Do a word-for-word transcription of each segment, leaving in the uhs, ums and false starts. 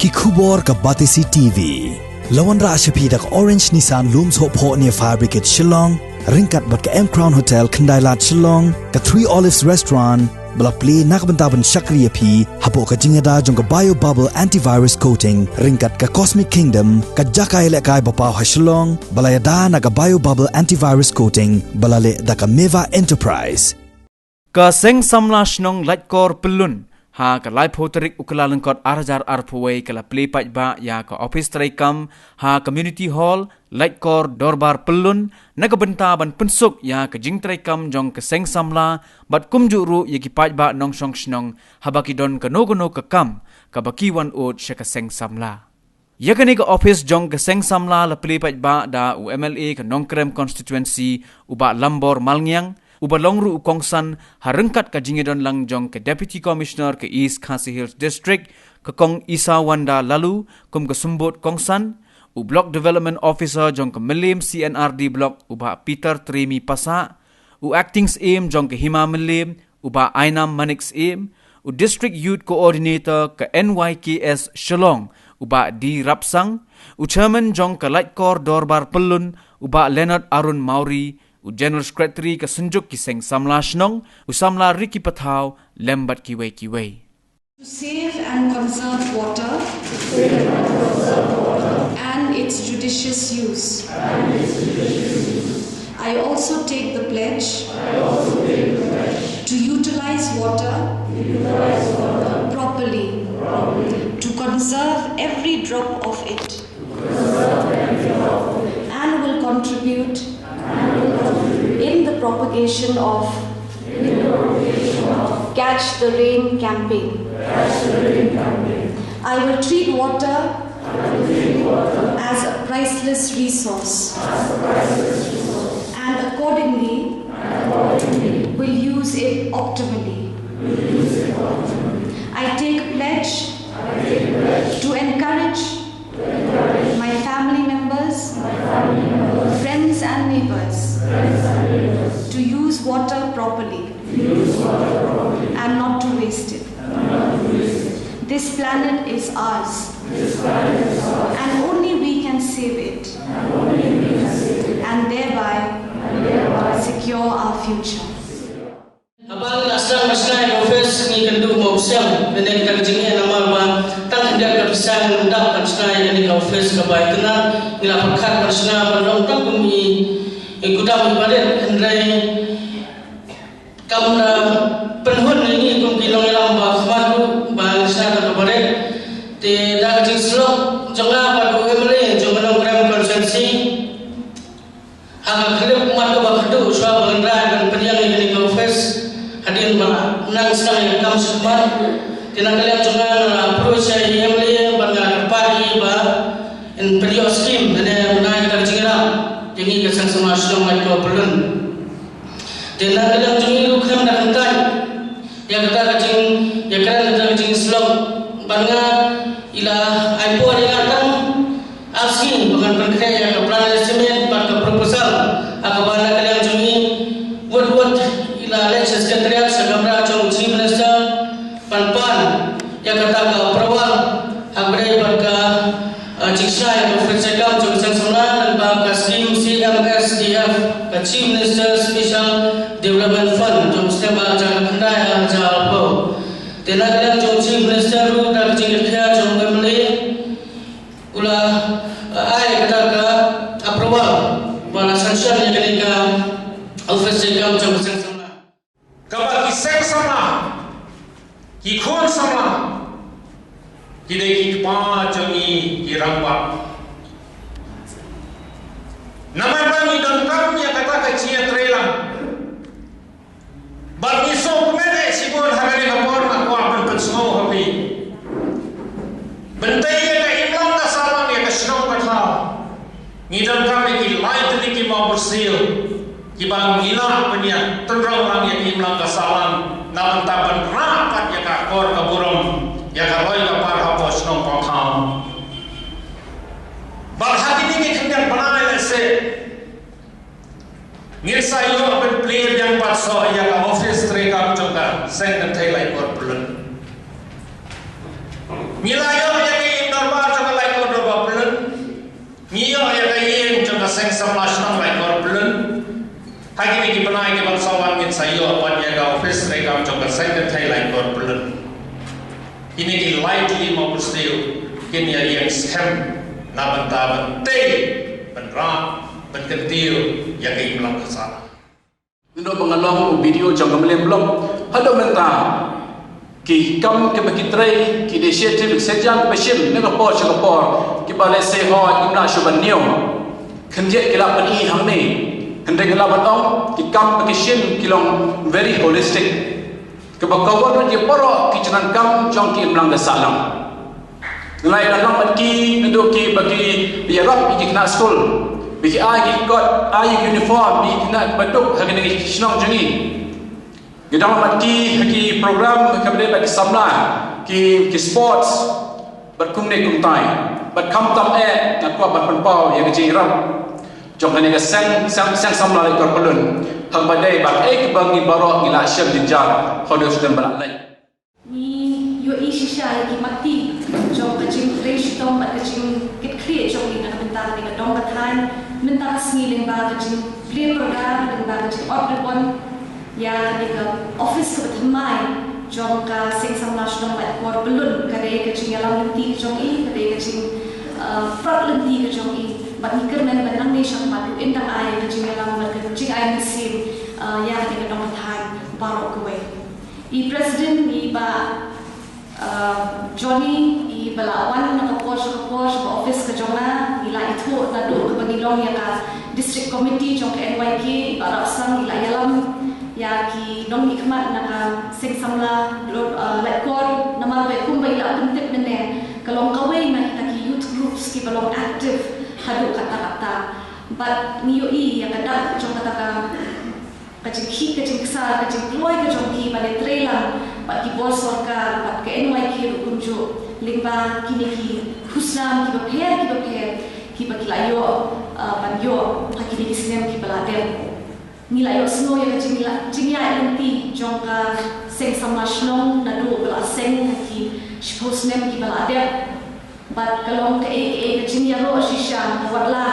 Ki khubor ka Batesi T V. La wanrah sha phi da ka Orange Nissan Lum Sohphoh near Fire Brigade Shillong, ryngkat bad ka M Crown Hotel Khyndailad Shillong, ka Three Olives Restaurant, ba la plie na ka bynta ban shakri ïa phi hapoh ka jingïada jong ka Bio Bubble Antivirus Coating, ryngkat ka Cosmic Kingdom, ka jaka ïalehkai ba paw ha Shillong, ba la ïada na ka Bio Bubble Antivirus Coating, ba la leh da ka Meva Enterprise. Ka Seng Samla Shnong Laitkor Pyllun, ha ka laiphew tarik u Kyllalyngkot ar hajar arphew wei ka la plie paidbah ïa ka ophis treikam ha Community Hall, Laitkor Dorbar Pyllun, na ka bynta ban pynsuk ïa ka jingtreikam jong ka Seng Samla, bad kumjuh ruh ïa ki paidbah nongshong shnong haba ki don kano kano ka kam kaba ki wan ud sha ka Seng Samla. Ïa kane ka ophis jong ka Seng Samla la plie paidbah da u M L A ka Nongkrem Constituency, u Bah Lambor Malngiang, uba long ruh u kongsan ha ryngkat ka jingïadon lang jong ka Deputy Commissioner ka East Khasi Hills District, ka Kong Isawanda Laloo, kum ka symbud kongsan, u Block Development Officer jong ka Mylliem C and R D Block, u Bah Peter Tremi Passah, u Acting Syiem jong ka Hima Mylliem, u Bah Ainam Manik Syiem, u District Youth Coordinator ka N Y K S Shillong, u Bah D Rapsang, u Chairman jong ka Laitkor Dorbar Pyllun, u Bah Leonard Arun Mawrie, u General Secretary ka Synjuk ki Seng Samla Shnong, u Samla Ricky Pathaw, lem bad kiwei kiwei. To save and conserve water and its judicious use. I also take the pledge to utilize water properly, to conserve every drop of it, and will contribute in the propagation of Catch the Rain campaign. I will treat water as a priceless resource and accordingly will use it optimally. I take pledge to encourage my family members, friends and neighbors to use water properly and not to waste it. This planet is ours and only we can save it and thereby secure our future. Haba ngi la sdang ban shna ïa ka office ngi kynduh mo u sem, lane kita ka jingeh namar ba tang khyndiat ka pisa ngim dap ban shna ïa kane ka office kaba itynnad, ngi la pyrkhat ban shna ban long tang kum i, i kudam iba rit, hynrei kam da pynhun ïa ngi kum ki nongïalam ba khmat ruh ba ngi shna tang kaba rit. Te da ka jingshlok jong nga bad u M L A jong ka Nongkrem constituency, ha ka khyllipmat kaba khatduh shuwa ba ngin rai ban pynïeng ïa kane ka office hadien ba nang sdang ïa ka kam shakhmat. Te na ka liang jong nga nga la approach ïa i M L A bad nga kyrpad ïa i ba in pynïoh scheme lane bnai ka jingïarap ïa ngi ka Seng Samla Shnong Laitkor Pyllun. Te na ka liang jong ngi ruh khlem da kyntait ïa kata ka jing, ïa kata ka jingïasyllok bad nga, i la ai por ïa nga tang ar sngi ba ngan pynkhreh ïa ka plan estimate bad ka proposal, ha kaba na ka liang jong ngi wut wut i la leit sha secretariat, sha kamra jong u Chief Minister, ban pan ïa kata ka approval ha kaba ïadei bad ka, eh, jingshna ïa ka office treikam jong ka Seng Samla lyngba ka scheme C M S D F, ka Chief Minister Special Development Fund, jong u snem ar hajar khyndai ar hajar arphew. Te na ka liang jong u Chief Minister ruh da ka jingkyrkhu jong u M L A u la, eh, ai kata ka approval ba la sanction ïa kane ka office treikam jong ka Seng Samla. Kaba ki Seng Samla, ki khun samla, ki dei ki kpa jong ngi ki rangbah. Namar ba ngi donkam ïa kata ka jingïatreilang. Bad ngi sngewkmen eh shibun ha kane ka por nga kwah ban pynsngew ha phi. Ban tei ïa ka imlang ka sahlang ïa ka shnong ka thaw, ngi donkam ïa ki lai tylli ki mawbyrsiel kiba ngi lah ban ïa tynrong lang ïa ka imlang ka sahlang na bynta ban rah pat ïa ka kor ka burom, ïa ka roi ka par hapoh shnong ka thaw. Bad ha kine ki khyndiat bnai lehse ngin sa ïoh ban plie biang pat shuh ïa ka office treikam jong ka Seng Kynthei Laitkor Pyllun. Ngi la ïoh ïa ka Seng samla shnong Laitkor Pyllun. Ha kine ki bnai ki ban sa wan ngin sa ïoh ban ïa ka office treikam jong ka seng kynthei Laitkor Pyllun. Kine ki lai tylli mawpusdiew kin ïa ïeng skhem na bynta ban tei, ban rah, ban kyntiew ïa ka imlang ka sahlang. Ngi dei ba nga long u B D O jong ka Mylliem Block. Haduh mynta ki kam kiba ki trei, ki initiative, ki sienjam kiba shim na ka por sha ka por, kiba lehse hooid ngim lah shuh ban ñiew. Khyndiat ki lah pyni hangne. Hynrei nga lah ban ong ki kam ba ki shim ki long very holistic. Kaba cover ïa baroh ki jingdonkam jong ki imlang ka sahlang. Nga la ïa don lang bad ki naduh kiba ki ïarap ïa ki khynnah skul, ba ki ai ki kot, ai ki uniform ïa ki khynnah kiba duk ha kine ki shnong jong ngi. Nga don lang bad ki ha ki program kaba dei bad ki samla, ki, ki sports, bad kumne kumtai. Bad khamtam eh nga kwah ban pynpaw ïa ka jingïarap jong kane ka seng, seng, seng samla Laitkor Pyllun. Haba dei bad eh kiba ngi baroh ngi la shem jynjar, haduh sdang ba la leit. Ngi ïohi shisha ïa ki matti jong ka jingtrei shitom bad ka jingkitkhlieh jong ngi na ka bynta kane ka dong ka thaiñ, mynta ka sngi lyngba ka jingplie pyrda, lyngba ka jingot ribbon ïa kane ka office kaba thymmai jong ka seng samla shnong Laitkor Pyllun. Ka dei ka jingïalam lynti ka jong i, ka dei ka jing, uh, prot lynti ka jong i. Bad ngi kyrmen ban nangne shakhmat ruh in dang ai ka jingïalam bad ka jingai mynsiem, uh, ïa kane ka dong ka thaiñ baroh kawei. I President, i Bah, uh, Johnny, iba la wan na ka por sha ka por sha ka office ka jong nga, i la ithuh naduh kaba ngi long ïa ka District Committee jong ka N Y K, i Bah Rapsang, i la ïalam ïa ki nongmihkhmat na ka seng samla, uh, Laitkor, namar ba kumba i la pyntip mynne, ka long kawei na kita ki youth groups kiba long active haduh katta katta. Bad ngi ïohi ïa ka dak jong kata ka ka jingkhih, ka jingksa, ka jingkloi ka jong ki ban ïatrei lang bad ki bor sorkar bad ka N Y K ruh kumjuh lyngba kine ki khusnam kiba pher kiba pher kiba ki la ïoh, uh, ban ïoh ha kine ki snem kiba la dep. Ngi la ïohsngew ïa ka jingla-, jingïaid lynti jong ka seng samla shnong naduh ba la seng ha ki shiphew snem kiba la dep. Bad ka long kaei kaei ka jingïaroh shisha na ka watla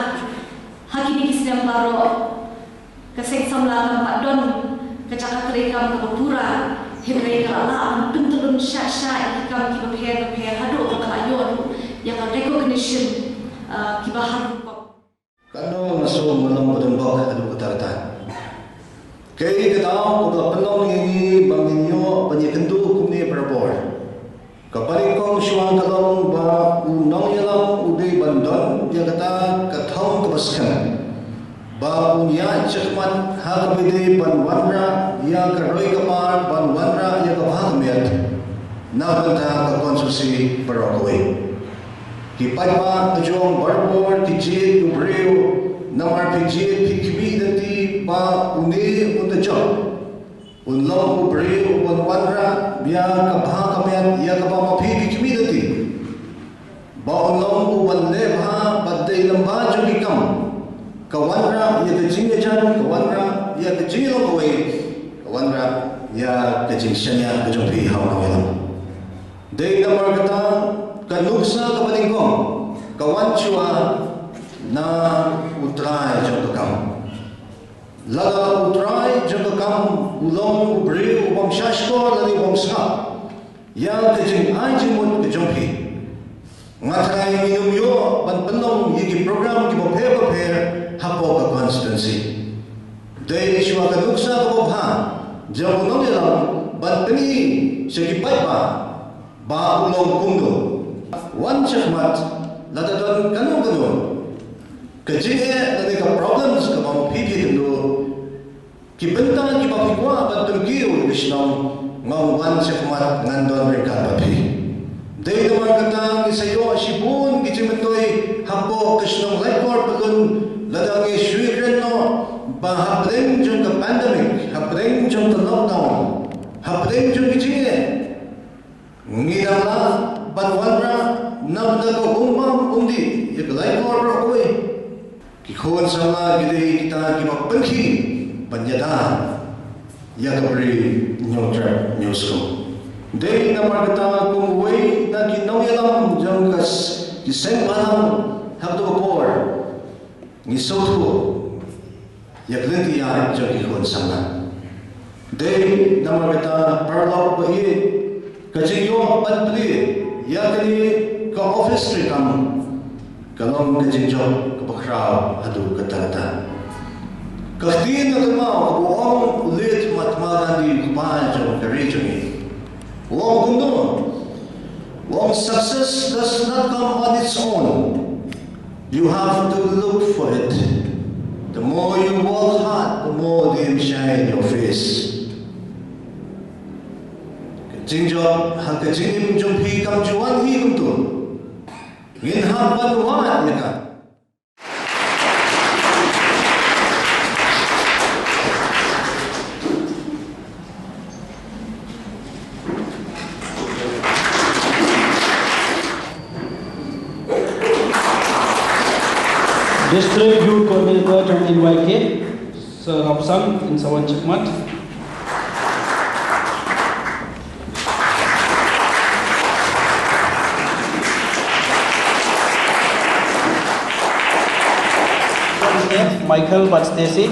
ha kine ki snem baroh. Ka seng samla kam pat don ka jaka treikam kaba pura, hynrei ka la lah ban pyntyllun shah shah ïa ki kam kiba pher ba pher haduh ba ka la ïoh ruh ïa ka recognition, ah, kiba harum pop. Kano nga shu malom ba don bok haduh kata kata. Kaei ka daw kaba la pynlong ïa ngi ba ngin ïoh ban ïakynduh kumne barabor. Kaba nyngkong shuwa ka long ba u nongïalam u dei ban don ïa kata ka thong kaba skhem ba un ïaid shakhmat ha kaba ïadei ban wanrah ïa ka roi ka par, ban wanrah ïa ka bha ka miat na ka bynta ka constituency baroh kawei. Ki paidbah ka jong barabor ki jied ïa u briew, namar phi jied phi khmih lynti ba une un da jop. Un long u briew uban wanrah ïa ka bha ka miat ïa kaba ma phi phi khmih lynti. Ba un long uban leh bha bad dei lyngba jong ki kam ka wanrah ïa ka jingïajan, ka wanrah ïa ka jinglong kawei, ka wanrah ïa ka jingshaniah ka jong phi ha u nongïalam. Dei namar kata ka nuksa kaba nyngkong ka wan shuwa na u trai jong ka kam. Lada u trai jong ka kam u long u briew u bym shahshkor lane u bym sngap ïa ka jingai jingmut ka jong phi, nga trai ngin ym ïoh ban pynlong ïa ki program kiba pher ba pher hapoh ka constituency. Dei shuwa ka nuksa kaba bha jong u nongïalam ban pyni sha ki paidbah ba u long kumno. Wan shakhmat lada don kano kano ka jingeh lane ka problems kaba ma phi phi kynduh, ki bynta kiba phi kwah ban pynkiew ïa ka shnong, nga ong wan shakhmat ngan don ryngkat bad phi. Dei namar kata ngi sa ïoh shibun ki jingmyntoi hapoh ka shnong Laitkor Pyllun lada ngi shu ïakren noh ba hapdeng jong ka pandemic, hapdeng jong ka lockdown, hapdeng jong ki jingeh, ngi dang lah ban wanrah na bynta ka um bam um dih ïa ka Laitkor baroh kawei. Ki khun samla ki dei kita kiba pynkhih ban ïada ïa ka bri ñiewtrep ñiewskum. Dei namar kata kum uwei na ki nongïalam jong ka s-, ki seng balang ha kato ka por, Ngi sngewthuh ïa ka lynti ïaid jong ki khun samla. Dei namar kata paralok ba ïeit, ka jingïoh ban plie ïa kane ka office treikam ka long ka jingjop kaba khraw haduh katta katta. Ka ktien ka kynmaw kaba ong u late Mahatma Gandhi, u kpa jong ka ri jong ngi, u ong kumno? U ong, "Success does not come on its own. You have to look for it. The more you work hard, the more they will shine in your face." Ka jingjop ha ka jingim jong phi kam ju wan hi kumto. Ngin hap ban wad ïa ka. District Youth Coordinator jong N Y K, Sir Hapsang, yn sa wan shakmat. Michael bad Stacy.